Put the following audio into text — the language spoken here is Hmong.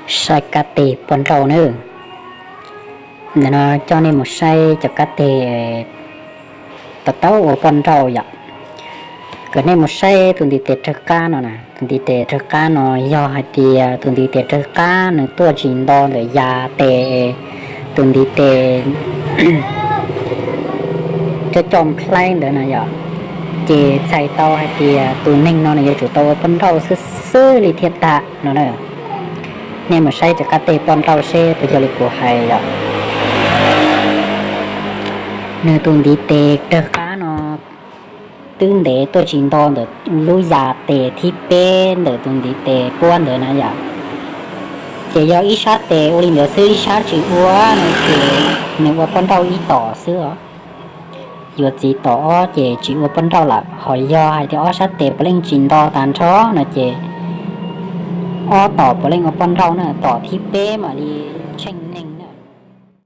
Saib kab teg poj nrauj nawb. Ntawm no coj nej mus saib cov kab teg tau tau ua poj nrauj yom. Kom nej mus saib tus ntiv tes rawg qab no na, tus ntiv tes rawg qab no yog hais tias tus ntiv tes rawg qab nws tuaj tsis nto ntawm yas tes, tus ntiv tes coj coj nplhaib ntawd na yom, ces txhais tau hais tias tus neeg no nws yuav tsum tau ua poj nrauj xwb xwb li thiaj tag no na. Nej mus saib cov kab teg poj nrauj seb puas yog li kuv hais yom. Nws tus ntiv tes rawg qab no twb ntev tuaj tsis nto ntawm lub yas tes thib peb ntawm tus ntiv tes puab ntawd na yom. Ces yog ib sab tes ua li ntawd xwb ib sab tsis ua no ces nws ua poj nrauj ib tom xwb os. Yuav txiv tom ob ces tsis ua poj nrauj lawm, ho yog hais tias ob sab tes puav leej tsis nto tag nrho no ces ob tom puav leej ua poj nrauj na, tom thib peb mam li tsheej neeg na.